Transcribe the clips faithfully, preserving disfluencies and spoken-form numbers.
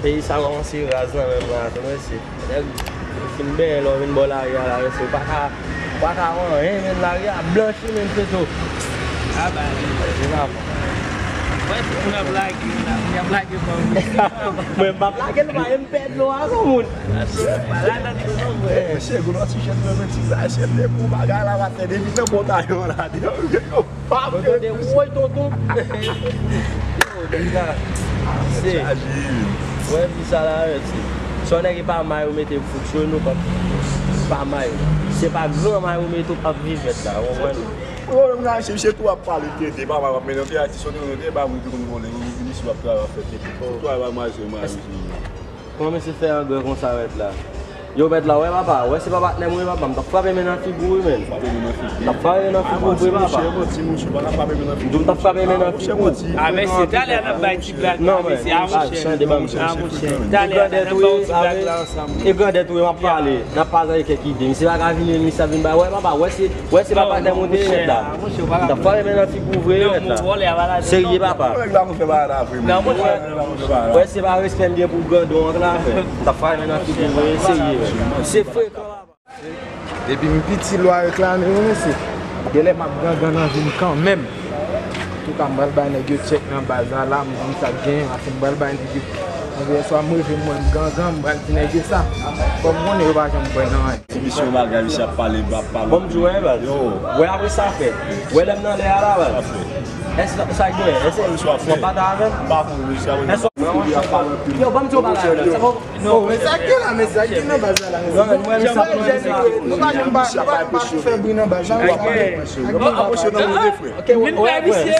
Peyi sa kòmanse raz nan men m la tou, mesye. Nèg, ou fin benyen lè w vin bò lari a la, mesye. Ou pa ka, ou pa ka wè anyen, men lari a blanchi, men Feto. A bay. Mwen, moun ap lage, moun ap lage fò. Mwen, m p ap lage l, mwen, m pèdi dlo a, granmoun. Mesye, goun oksijèn nan men ti sa, se te pou bagay la, va fè depi nan pòtayon la. Mwen tande, woy, tonton. Yo, deja, se, wè vi sa la, se, se yon nèg ki pa may ou mete fout sou nou, pa, pa may. Se pa gran may ou mete ou p ap viv mèt la, ou konprann? Pwoblèm nan, se, se tou ap pale tete, pa may w ap mete, te atis, te, te, pa moun ki konn vole, ou vin isi w ap travay, ap fè tete. Tou travay, maje, maje. Kòman mesye fè an gran konsa mèt la? Yo, mèt la, wè papa, wè se pa patnè m wi papa, m t ap frape men nan figi w wi, men. M t ap frape men nan figi w vre papa. M di w m t ap frape men nan figi w. A mesye, talè a n ap bay ti blag la, mesye, a monchè. A monchè, talè a n ap bay ti blag la ansanm. E grandèt wi, m ap pale, n ap pataje kèk ide. Misye pa ka vini, misye ap vin bay, wè papa, wè se Wè se pa patnè m ou te ye mèt la. M t ap frape men nan figi w vre wi mèt la. Serye papa. Wè se pa respè m gen pou grandon an k la frè. M t ap frape men nan figi w vre, serye. Se frekan papa. Depi m piti lwa reklame wi mesye. Genlè m ap gangan nan vi m kanmenm. Antouka m pral bay nèg yo tchèk nan baz la la, m konn sa k genyen, paske m pral bay nèg yo. Anben yèswa m reve m wè m gangan, m pral di nèg yo sa. Kòm m konnen yo pa janm kwè nan anyen. Ti misye yon bagay, misye ap pale, ap pale. Bon, m di w, wè, baz. Yo. Wè, apre sa fè. Wè, lè m nan lè a la, baz. Sa fè. Èske sa k gen? Èske w ap pataje avè m? M pa konn, mesye, ap pale anpil. Yo, ban m di w bagay, baz. Sa fè. Non, men sa k gen la, men sa k gen nan baz la, la, men sa. Non, men mwen, sa, mwen, sa. Nou pa janm pa, nou pa janm pa fè bri nan baz la. Yo, ap pale anpil. Yo, ap pale anpil. Ok, vin fè misye.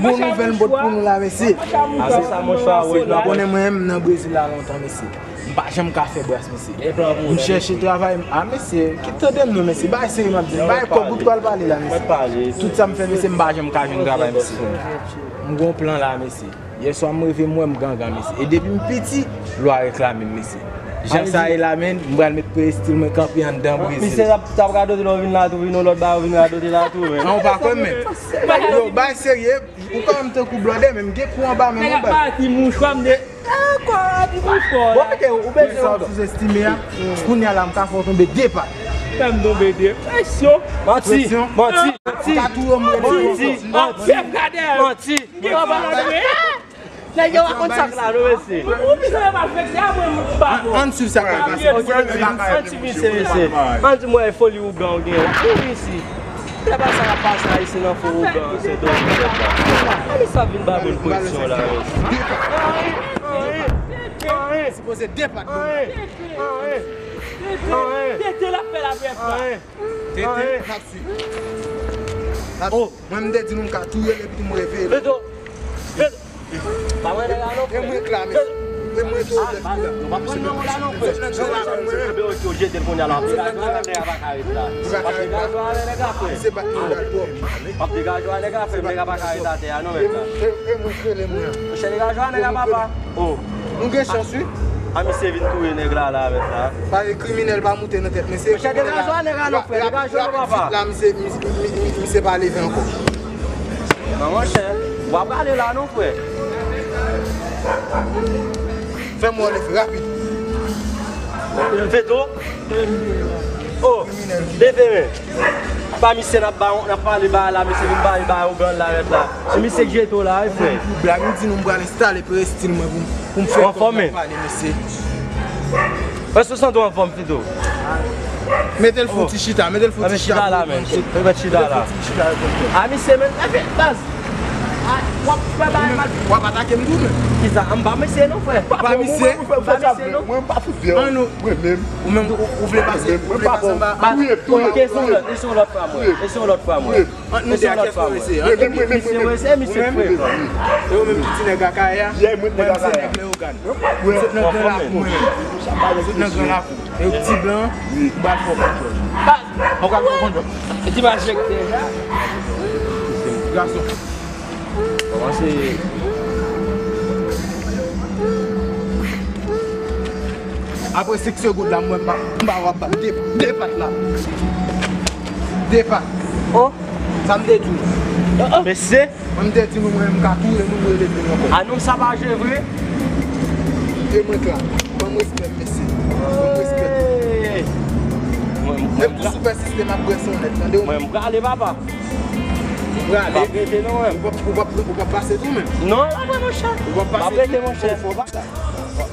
Bon nouvèl m pot pou nou la, mesye. A, se sa, monchè, wi. Nou konnen mwen menm nan Brezil la lontan, mesye. M pa janm ka fè bras, mesye. M chèche travay, a, mesye, ki tande m non, mesye. Bagay serye m ap di. Bagay kòb ou t pral pale la, mesye. Tout sa m fè, mesye, m pa janm ka jwenn travay, mesye. M gon plan la, mesye. Yèswa m reve m wè m gangan, mesye. E depi m piti, lwa reklame m, mesye. Jan sa ye la, menn, m pral met peristil mwen kanpe anndan Brezil. Misye t ap, t ap radote lè w vin la tou, vin yon lòt bagay, ou vin radote la tou, menn. An, ou pa kwè m, menn. Yo, bagay serye, ou kanmenm tankou blòdè, menm gen kou anba menm ou baz. Nèg ap pati mouchwa m de. Ankò di mouchwa w la. Bon, ok, ou bezwen sa w souzestime a. Kounye a la, m ka fè w tonbe de pat. Fè m tonbe de. Presyon. Manti, manti, manti. Ou ka touye w, m rele w ankò. Manti, manti. Nèg yo pa konn sa k la non, mesye. Ou bizwen pa fèk de a mwen m pa bon. Ann swiv sa k ap pase. Ann swiv misye, mesye. Ann di mwen foli ougan ou gen. Ou isi. Lè pa sa k ap pase a isi nan fo ougan, se do. Ann sa vin ba moun presyon la, mesye. Sipoze de pat moun. Tete l ap fè la premyè fwa. Tete, n ap swiv. N ap swiv. Mwen, m te di nou m ka touye l epi tou m reveye l. Beto, Beto. Pa wè nèg la non, frè. E mwen k la, mesye. E mwen tou, mesye. Nou pa pran non la non, frè. Sot nan gran lakou mwen. Yo jete l kounye a la. Degaje w avè nèg la, pa ka ret la. Degaje w avè nèg la, frè. Se pa nou pral pran. W ap degaje w avè nèg la, frè. Nèg la pa ka ret atè a non, mèt la. E mwen k rele mwen. Monchè, degaje w avè nèg la, papa. Oh. Nou gen chans, wi. A, misye vin touye nèg la, la, avèk la. Pale kriminèl pa moute nan tèt, mesye. Mesye, degaje w nèg la non, frè, degaje w non, papa. La, misye, misye, misye, misye pa leve ankò. Non, monchè, w ap rale la non, frè. Fè m wè w leve rapid. Feto. Oh, leve men. Pa misye n ap ba, n ap pale ba la, misye vin pale ba ougan la, rèd la. Se misye k jete w la, wi, frè. Blag, m di nou m pral enstale peristil mwen pou, pou m fè kòb n ap pale, mesye. Èske w santi w anfòm, Feto? Mete l fouti chita, mete l fouti chita la, men. Mete l fouti chita la. A, misye, men, baz. A, w ap fè bagay mal. W ap atake m tou, men. Kisa? M pa misye non, frè. Pa misye? M pa misye non. Mwen, m pa fout byen. An nou. Mwen menm. Ou menm, ou, ou vle pase, ou vle pase anba. Touye, touye, touye. E se yon lòt fwa, mwen. E se yon lòt fwa, mwen. Ant nou de a, kiyès ki rense? Ant nou de. Misye rense, misye frekan. E ou menm ki ti nèg Akayè a? Mwen menm se nèg Leyogàn. Sot nan Gran Lakou mwen menm. Sot nan Gran Lakou. E ou ti blan, m pral fè w kontwòl. M pral fè w kontwòl. E ti pa jekte. Gason. Kòmanse. Apre senk segonn la, mwen pa, m pa w ap bat de, de pat la. De pat. Oh. Sa m te di w. Mesye. Mwen m te di nou, mwen, m ka touye nou, mwen leve nou ankò. A non, sa pa jwe vre. Mwen klè. Ban m respè, mesye. Ban m respè. Hey! Mwen, mwen, Depi sou fè sistèm ap bwè sonnèt, tande w? Mwen, m prale, papa. Ou prale. Pa prete, non, mwen. Ou p ap, ou p ap, ou p ap pase tou menm. Non, la, mwen, monchè. Ou p ap Pa pase prete, tou. monchè. Fò, fò pa sa.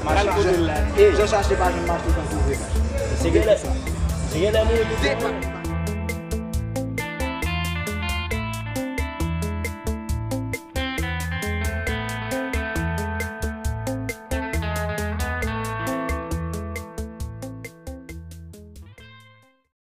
Mache kote l la. Hey. Jan chache pa janm mache tankou vre. Se genlè. Se genlè moun. Depa.